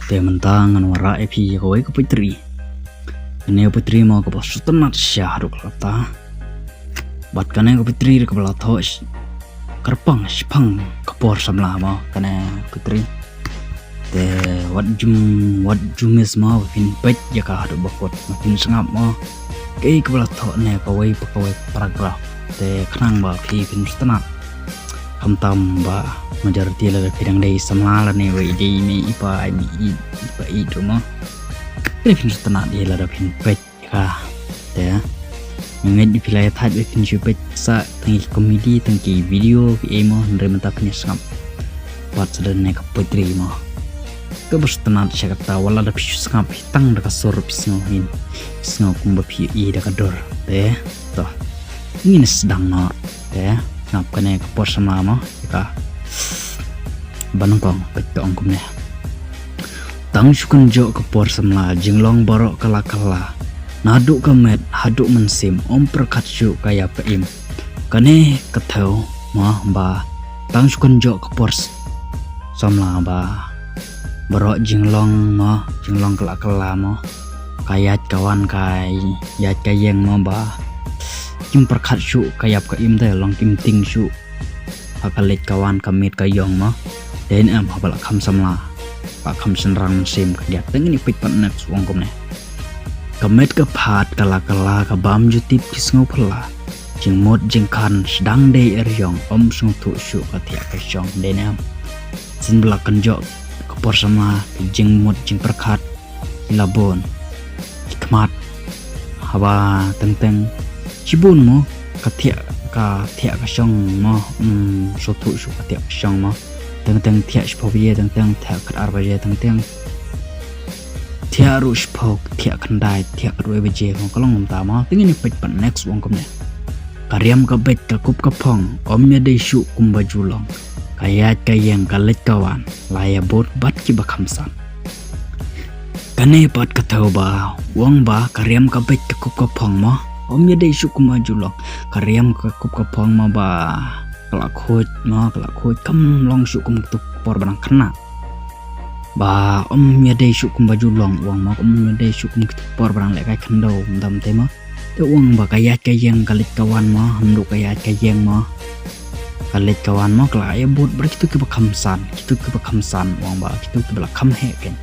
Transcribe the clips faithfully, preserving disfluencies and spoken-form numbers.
Te mynta ngan wanrah ïa phi kawei ka poetry. Kane ka poetry mo kaba sngewtynnat shisha haduh katta. Bad kane ka poetry kaba la thoh sh-, kyrpang shaphang ka por samla mo kane ka poetry. Te wat jum, wat jum miss mo, ba phin peit ïa ka haduh ba kut, ba phin sngap mo. Kaei kaba la thoh ne kawei pa kawei paragraph. Te khnang ba phi phin sngewtynnat. Khamtam ba majority lada phi dang dei samla lane ba i dei i mei i pa i mei i pa i tu mo. Te phin sngewtynnat ïa lada phin peit ïa ka. Te nga ngeit ba phi la ïa thait ba phin shu peit sa tang ki comedy tang ki video ki ei mo, hynrei mynta phin ïa sngap. Pat sa da ne ka poetry mo. Kaba sngewtynnat shisha katta, wat lada phi shu sngap hi tang da ka sur phi sngew hin. Phi sngew kumba phi ïohi da ka dur. Te to. Ngin sdang noh. Te sngap kane ka por samla mo. Ka ba nyngkong peit ka ong kumne. Tang shu kynjoh ka por samla, jinglong baroh ka la kylla. Naduh ka met haduh mynsiem, ym pyrkhat shuh ka ïap ka im. Kane ka thew mo ba tang shu kynjoh ka por s-, samla ba baroh jinglong mo, jinglong ka la kylla mo. Ka ïaid ka wan, ka ïaid ka ïeng mo ba kim pyrkhat shuh ka ïap ka im, te long kim tieng shuh. Ha ka leit ka wan, ka miet ka ïong mo. Dei ne em, haba la kham samla, la kham shynrang mynsiem khyndiat. Te ngin ïa peit pat next, u ong kumne. Ka met ka phad ka la kylla, ka bam ju tip ki sngew phylla. Jingmut jingkhan sdang dei er ïong, ym sngewthuh shuh ka thiah ka shong. Dei ne em. Shen ba la kynjoh ka por samla, ki jingmut jingpyrkhat ki la bun. Ki khmat haba teng teng shibun mo, ka thiah, ka thiah ka shong mo, ym sngewthuh shuh ka thiah ka shong mo. Teng teng thiah shiphew baje, teng teng thiah khatar baje, teng teng thiah ruh shiphew, thiah khyndai, thiah khatwei baje, ka long kumta mo. Te ngin ïa peit pat next, u ong kumne. Ka riam ka beit ka kup ka phong, ym ïadei shuh kumba ju long. Ka ïaid ka ïeng, ka leit ka wan, la ïa bud bad kiba kham san. Kane pat ka thew ba, u ong ba ka riam ka beit ka kup ka phong mo, ym ïadei shuh kumba ju long. Ka riam ka kup ka phong mo ba ka la khuid mo, ka la khuid, kam long shuh kum tu por ba dang khynnah. Ba ym ïadei shuh kumba ju long, u ong mo, ym ïadei shuh kum tu por ba dang lehkai khyndew, ym dam te mo. Te u ong ba ka ïaid ka ïeng, ka leit ka wan mo, hynrei ka ïaid ka ïeng mo, ka leit ka wan mo, ka la ïa bud bad kitu kiba kham san, kitu kiba kham san, u ong ba kitu kiba la kham heh kein.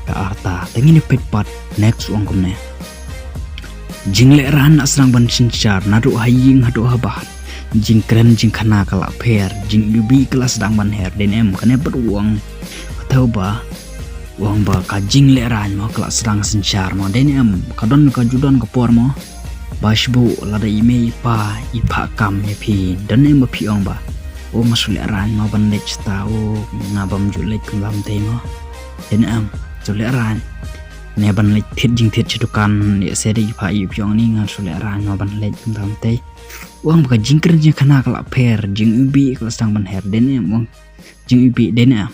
Ka arta, te ngin ïa peit pat next, u ong kumne. Jinglehrain la sdang ban synshar, naduh ha ïing haduh ha bahan. Jingkren jingkhana ka la pher, jingiwbih ka la sdang ban her, dei ne em, kane pat u ong. Ka thew ba, u ong ba ka jinglehrain mo ka la sdang synshar mo, dei ne em, ka don ka ju don ka por mo ba shibun lada i mei i pa i phah kam ïa phi, dei ne em ba phi ong ba, o nga shu lehrain mo ban leit shata, o nga bym ju leit kumba lam te mo, dei ne em, shu lehrain ne ban leit thied jingthied sha dukan, ïa se dei i pa i phi ong ni nga shu lehrain mo ban leit kumba lam te. U ong ba ka jingkren jingkhana ka la pher, jingiwbih ka la sdang ban her, dei ne em, u ong jingiwbih, dei ne em.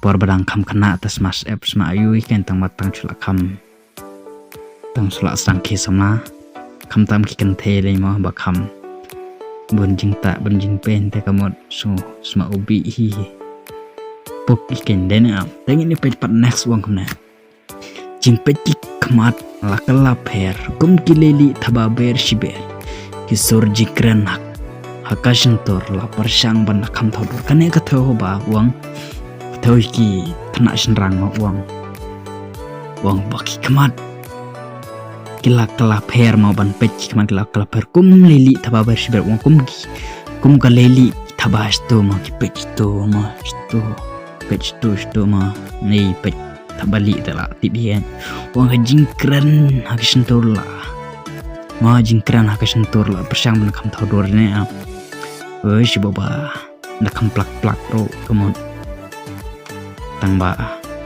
Por ba dang kham khynnah te sma sep sma aiu ïa kein, tang ba tang shu la kham, tang shu la sdang ki samla. Khamtam ki kynthei lei mo ba kham bun jingtah bun jingpeiñ te ka mut shu sma u bih hi. Puk ïa kein, dei ne em. Te ngin ïa peit pat next, u ong kumne. Jingpeit ki khmat la kylla pher, kum ki leilieh thaba ber shi ber. Ki sur jingkren ha, ha ka shyntur la pyrshang ban da kham thaw dur. Kane ka thew ba u ong, ka thew ki khynnah shynrang mo, u ong. U ong ba ki khmat ki la kylla pher mo, ban peit ki khmat ki la kylla pher kum leilieh thaba ber shi ber, u ong kum ki, kum ka leilieh thaba shto mo, ki peit shto mo, shto, peit shto shto mo, ne peit thaba lieh te la tip ïa. U ong ka jingkren ha ka shyntur la, mo, jingkren ha ka shyntur la pyrshang ban kham thaw dur ne em. Oi shibun ba da kham plak plak ruh ka mut. Tang ba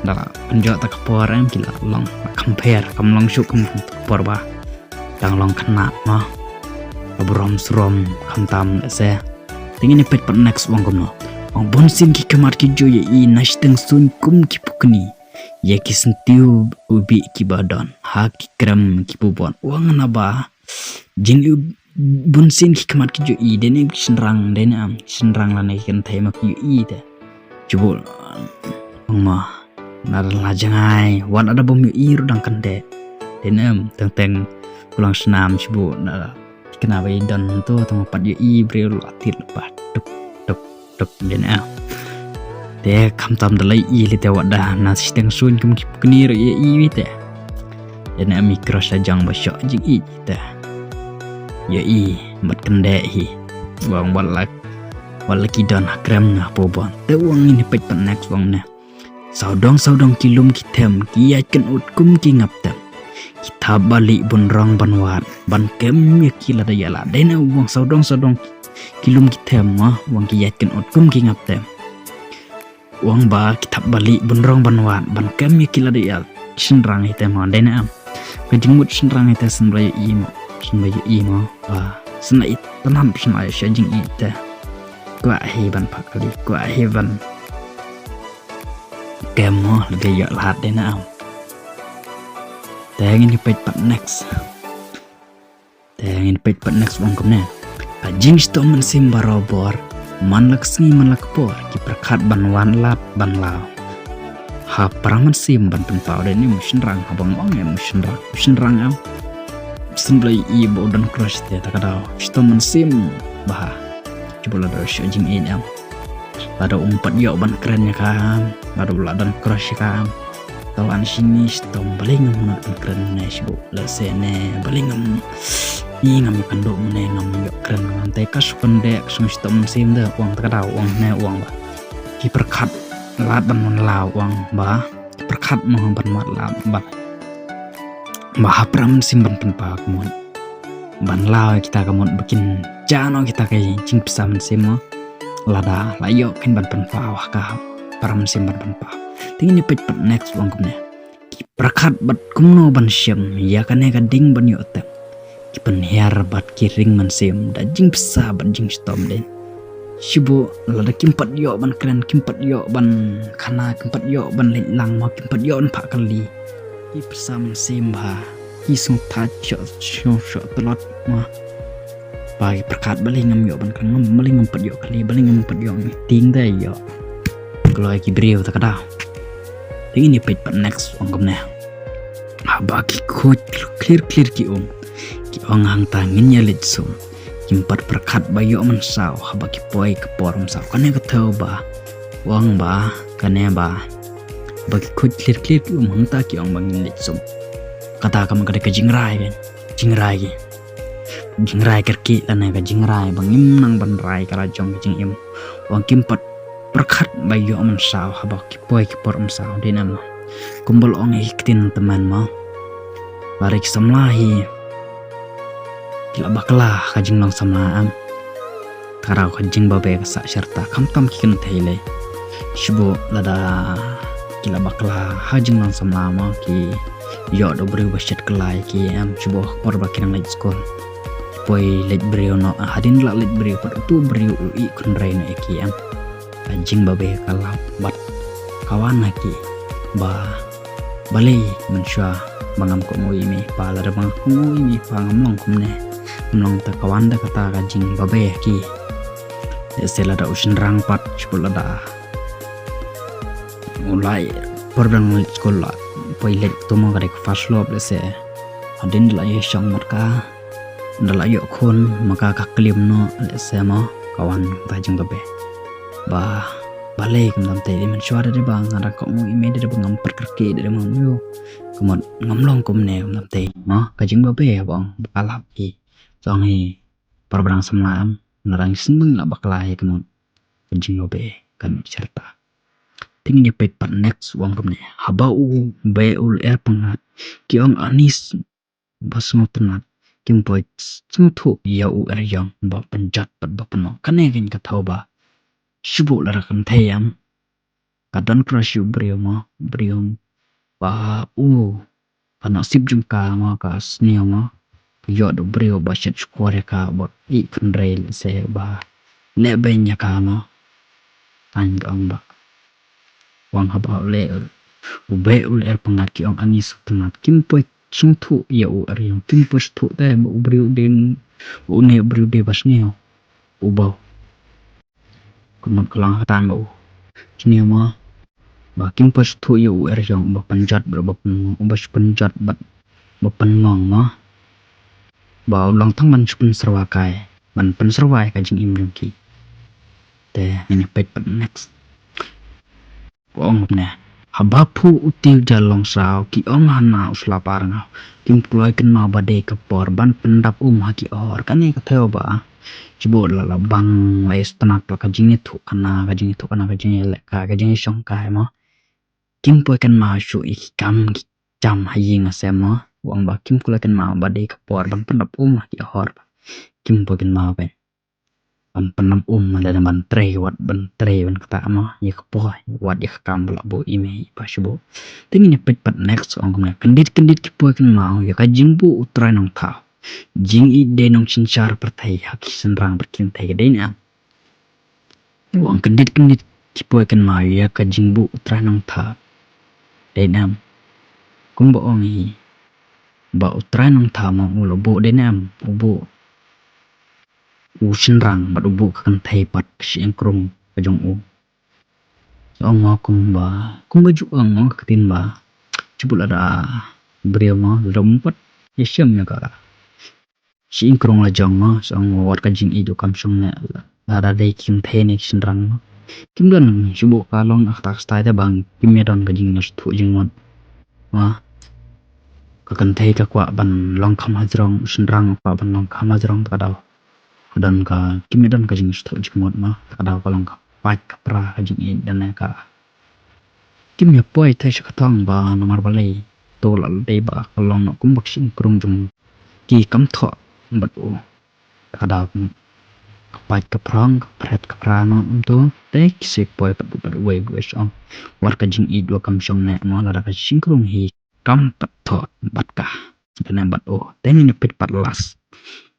da la pynjot ta ka por em, ki la long la kham pher, kam long shuh kum ka por ba dang long khynnah mo, ka burom surom khamtam lehse. Te ngin ïa peit pat next, u ong kumno. U ong bunsien ki khmat ki ju ïohi na shiteng suiñ kum ki pukni, ïa ki syntiew u bih kiba don ha ki krem ki pubon. U ong naba jing u, bunsien ki khmat ki ju ïohi, dei ne em ki shynrang, dei ne em ki shynrang lane ki kynthei mo ki ju ïohi te. Ju bul, u ong mo, Na la jngai, wat ada bym ïohi ruh dang kyndeh. Dei ne em, teng teng kulang snam shibun na kena ba i don to tang pat ïohi briew la tit lepas tuk tuk tuk dei ne em. Te khamtam da la ïohi lei te wat da na shiteng suiñ kum ki pukni ruh ïohi te. Dei ne em i crush la jong ba shoh jingïeit te. Ïohi bad kyndeh hi. Wang wat la wat la ki don ha krem nga po bon. Te wang ini peit pat next wang ne. Sawdong sawdong ki lum ki them ki ïaid kynut kum ki ngap tem. Ki thap ba lieh bun rong ban wad ban kem ïa ki lada ïa lad dei na u wang sawdong sawdong ki lum ki them ma wang ki ïaid kynut kum ki ngap tem. Wang ba ki thap ba lieh bun rong ban wad ban kem ïa ki lada ïa lad shynrang ïa tem ma dei na am. Ka jingmut shynrang ïa te syn ba ïa i ma syn ba ïa i ma ba syn ïa i tanam syn ïa sha jingïeit te. Kwah hi ban phakali kwah hi ban kem mo lada ïa lad dei na am. Te ngin ïa peit pat next. Te ngin peit pat next wang kumne. Ka jingshitom mynsiem barobor man la ka sngi man la ka por ki pyrkhat ban wan lad ban law. Ha para mynsiem ban pynpaw dei ne em u shynrang haba nga ong em u shynrang u shynrang em. Symbai i ba u don crush te ta ka daw shitom mynsiem bha. Kiba la da sha jingïeit em. Lada um pat ïoh ban kren ïa ka em lada u la don crush ïa ka em. Tang an shi ni shitom balei ngam mut ban kren ne shibu lehse ne balei ngam ni ngam ïoh kynduh ne ngam ïoh kren ngam te ka shu kyndeh ka shu shitom mynsiem de wang ta ka daw wang ne wang ba ki pyrkhat lad ban man law wang ba ki pyrkhat mo ban mat lad ban ba ha para mynsiem ban pynpaw ka mut ban law kita ka mut ba kin ja noh kita ka jingpynsah mynsiem mo lada la ïoh kin ban pynpaw ha ka para mynsiem ban pynpaw. Te ngin ïa peit pat next wang kumne. Ki pyrkhat bad kumno ban shem ïa kane ka ding ban ïoh tep. Ki pynhiar bad ki ring mynsiem da jingpynsah bad jingshitom dei. Shibu lada kim pat ïoh ban kren kim pat ïoh ban khana kim pat ïoh ban leit lang mo kim pat ïoh ban phah kali. Ki pyrsa mynsiem bha ki sngewthuh shoh shoh shoh tlot mo. Ba ki pyrkhat balei ngam ïoh ban kren ngam balei ngam pat ïoh kali balei ngam pat ïoh meeting da ïoh. Kloi ki briew ta ka daw. Te ngin ïa peit pat next ong kumne. Haba ki khuid khlir khlir ki um ki ong hangta ngin ïa leit sum. Kim pat pyrkhat ba ïoh mynsaw haba ki poi ka por mynsaw kane ka thew ba ong ba kane ba ba ki khuid khlir khlir ki um hangta ki ong ba ngin leit sum. Kata ka man ka dei ka jingrai kan jingrai ki jingrai kyrkieh lane ka jingrai ba ngim nang ban rai ka la jong ka jingim. Ong kim pat pyrkhat ba ïoh mynsaw haba ki poi ki por mynsaw dei na ma. Kumba la ong hi ktien tymmen mo. Lada ki samla hi ki la bakla ka jinglong samla am. Taraw ka jingbabe ka sah sherta khamtam ki kynthei lei. Shibu lada ki la bakla ha jinglong samla mo ki ïoh da u briew ba shet kylla ïa ki am shibu ha ka por ba ki nang leit skul. Ki poi leit briew noh hadien la leit briew pat utu u briew u ïeh kynrei noh ïa ki am. Ka jingbabe ka lap bad ka wan ha ki ba balei mynshuwa ba ngam kohnguh ïa i mei i pa lada ba nga kohnguh ïa i mei i pa ngam long kumne. Ngam long te ka wan da kata ka jingbabe ha ki. Lehse lada u shynrang pat shu lada u lai por dang leit skul la poi leit tu mo ka dei ka first love lehse. Hadien la ïa shong mat ka da la ïoh khun ma ka ka klim noh lehse mo ka wan ta jingbabe. Ba balei kam dam te i mynshuwa da dei ba nga da kohnguh ïa i mei da dei ba ngam pyrkhat da dei ba ngam ïoh. Ka mut ngam long kumne kam dam te mo ka jingbabe ba ong ba ka lap i. Song hi para ba dang samla am na dang sngewbha la bakla hi ka mut ka jingbabe kan sherta. Te ngin ïa peit pat next wang kumne haba u beh u lyer pyngngad ki ong ani ba sngewtynnat kim poi sngewthuh ïa u eriong ba pynjot bad ba pynmong kane kein ka thaw ba shibu lada kynthei am ka don crush ïa u briew mo briew ba u ka nasib jong ka mo ka sniew mo ka ïoh da u briew ba shet shukor ïa ka ba ïeh kynrei lehse ba leh beiñ ïa ka mo. Tang ka ong ba wang haba u leh u beh u lyer pyngngad ki ong ani sngewtynnat kim poi sngewthuh ïa u eriong kim poi sngewthuh te ba u briew dei une u briew dei ba sniew. U bau kumno ka long ha kata ba u sniew mo. Ba kim poi shu thuh ïa u er jong u ba pynjot bad u ba pynmong, u ba shu pynjot bad u ba pynmong mo. Ba u long tang ban shu pynsyrwa kai, ban pynsyrwa ïa ka jingim jong ki. Te ngin ïa peit pat next. Ong ne, haba phuh u tiew ja long sraw, ki ong hana u sla par ngaw. Kim kloi kynmaw ba dei ka por ban pyndap um ha ki hor. Kane ka thew ba, chiboh la la bang la ïa sngewtynnat la ka jingïathuh kana, ka jingïathuh kana, ka jingïaleh kai, ka jingïashong kai mo. Kim poi kynmaw shuh ïa ki kam ki jam ha ïing ha sem mo. Ong ba kim kloi kynmaw ba dei ka por ban pyndap um ha ki hor. Kim poi kynmaw ba ban pyndap um lane ban trei, wat ban trei ban kata mo, ïa ka por, wat ïa ka kam ba la buh i mei i pa shu buh. Te ngin ïa peit pat next, ong kumne, kyndit kyndit ki poi kynmaw ïa ka jingbuh u Trai Nongthaw. Jingïeit dei nongsynshar pyrthei ha ki shynrang bad ki kynthei, dei ne em? Ong kyndit kyndit ki poi kynmaw ïa ka jingbuh u Trai Nongthaw, dei ne em? Kumba ong hi ba u Trai Nongthaw mo u la buh, dei ne em, u buh u shynrang bad u buh ka kynthei pat ka shyieng krung ka jong u. Ong mo kumba, kumba ju ong mo ka ktien ba, chiboh lada briew mo lada um pat ïashem ïa ka shyieng krung la jong mo, ong mo wat ka jingïeit u kam shong ne lada dei ki kynthei ne ki shynrang mo. Kim don, chiboh ka long ha kata ka style te ba kim ïa don ka jingsngewthuh jingmut mo. Ka kynthei ka kwah ban long kham hajrong, u shynrang u kwah ban long kham hajrong, ta ka daw ka don ka, kim ïa don ka jingsngewthuh jingmut mo, ta ka daw ka long ka pait ka pra ka jingïeit, dane ka kim ïa poi te sha ka thong ba namar balei, to la dei ba ka long noh kumba ka shyieng krung jong ki, kam thoh bad u. Ta ka daw ka pait ka prong, ka pret ka pra noh, um, to te ki sa poi bad u, bad uwei bad uwei, shong. Wat ka jingïeit u kam shong ne mo lada ka shyieng krung hi kam pat thoh bad ka, kane bad u. Te ngin ïa peit pat last,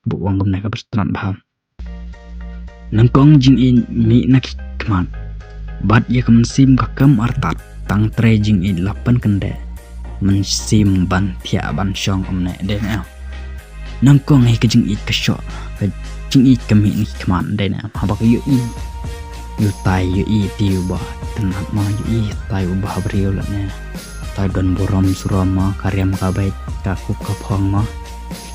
ba u ong kumne, ka ba sngewtynnat bha. Nyngkong jingïeit mih na ki khmat, bad ïa ka mynsiem ka kam artat. Tang trei jingïeit la pynkyndeh, mynsiem ban thiah ban shong, um, ne, dei ne em? Nyngkong hi ka jingïeit ka shoh, ka jingïeit ka mih na ki khmat, dei ne em? Haba ka ïohi, ïohi tai, ïohi te uba itynnat mo, ïohi tai uba ha briew lane tai u don burom surom mo, ka riam ka beit, ka kup ka phong mo.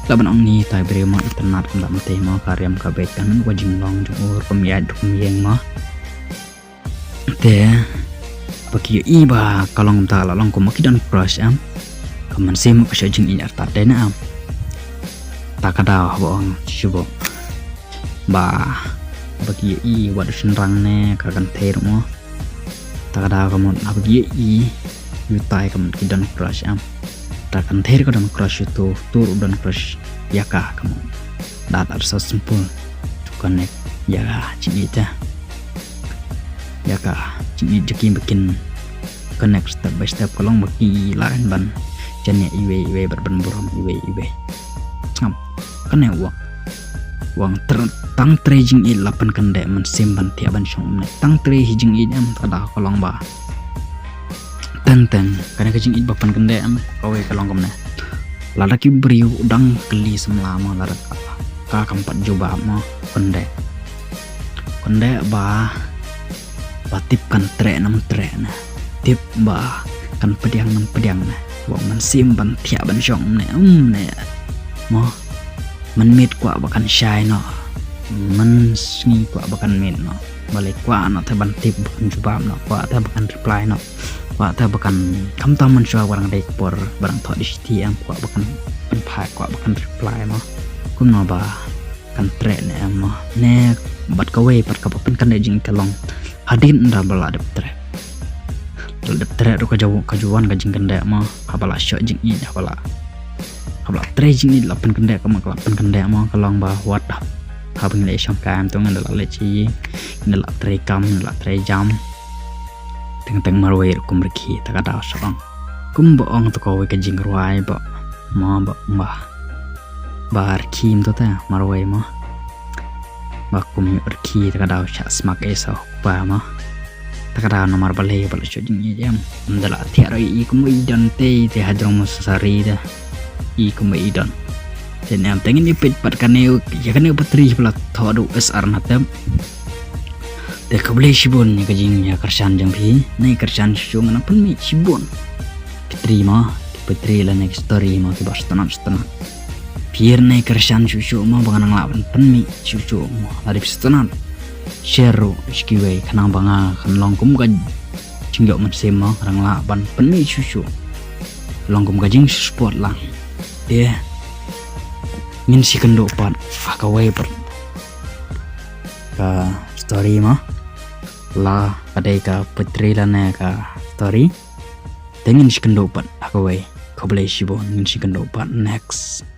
Lah ban ong ni tai briew mo itynnat, kam da mynta mo, ka riam ka beit, ka mih ka jinglong jong u, rukom ïaid rukom ïeng mo. Te ba ki ïohi ba ka long kumta, la long kumba ki don crush em, ka mynsiem ka shoh jingïeit artat, dei ne em? Ta ka daw haba ong shu buh ba, ba ki ïohi wat u shynrang ne ka kynthei ruh mo. Ta ka daw ka mut haba ki ïohi, ïohi tai ka mut ki don crush em. Ta ka kynthei ruh ka don crush ïa uto, uto ruh u don crush ïa ka, ka mut. Da, da, so simple to connect ïa ka jingïeit te. Ïa ka jingïeit jong ki ba kin connect step by step, ka long ba ki lah ban jan ïa iwei iwei bad ban burom iwei iwei. Ngam, kane u ong, u ong tr-, tang trei jingïeit la pynkyndeh, mynsiem ban thiah ban shong, um, ne. Tang trei hi jingïeit em, ta ka daw ka long ba teng teng kane ka jingïeit ba pynkyndeh em, kawei ka long kumne. Lada ki briew u dang kylli samla mo, lada ka, ka kam pat jubab mo, kyndeh. Kyndeh ba, ba tip kan treh ne ym treh ne, tip ba kan pdiang ne ym pdiang ne. Ba mynsiem ban thiah ban shong, um, ne, um, ne mo. Mynmiet kwah ba kan shai noh, mynsngi kwah ba kan miet noh. Balei, kwah noh te ban tip ba kan jubab noh, kwah te ba kan reply noh, kwah te ba kan, khamtam mynshuwa ba dang dei ka por ba dang thoh da shithi em, kwah ba kan pynphai, kwah ba kan reply mo. Kumno ba kan treh ne em mo, ne bad kawei pat kaba pynkyndeh jingïeit ka long hadien ynda ba la dep treh. La dep treh ruh ka ju, ka ju wan ka jingkyndeh mo, haba la shoh jingïeit, haba la, haba la trei jingïeit la pynkyndeh, ka mut ka la pynkyndeh mo, ka long ba wat haba ngi la ïashong kai em, to ngin da la leit sha ïing, ngin da la trei kam, ngin da la trei jam. Teng teng marwei ruh kum rkhie, ta ka daw shu ong. Kumba ong to kawei ka jingrwai ba, mo, ba, ba, ba rkhie em to te marwei mo. Ba kum ïoh rkhie, ta ka daw shah smak ei sa u kpa mo. Ta ka daw namar balei, ba la shoh jingïeit em. Ym da la thiah ruh i kumba i don te, te hajrong mo sa sari te. I kumba i don. Te ne em, te ngin ïa peit pat kane, ïa kane ka batri ba la thoh da u S R Natep. Te khublei shibun ïa ka jingïakyrshan jong phi. Nai kyrshan shuh shuh ngan pynmih shibun ki poetry mo, ki poetry lane ki story mo kiba sngewtynnat sngewtynnat. Phi nai kyrshan shuh shuh mo ba ngan nang lah ban pynmih shuh shuh mo. Lada phi sngewtynnat, share ruh sha kiwei khnang ba nga kan long kum ka jingïoh mynsiem mo, ngan nang lah ban pynmih shuh shuh. Long kum ka jingsupport lang. Te ngin sa ïakynduh pat ha kawei pat ka story mo. La ka dei ka poetry lane ka story. Te ngin sa ïakynduh pat ha kawei. Khublei shibun, ngin sa ïakynduh pat next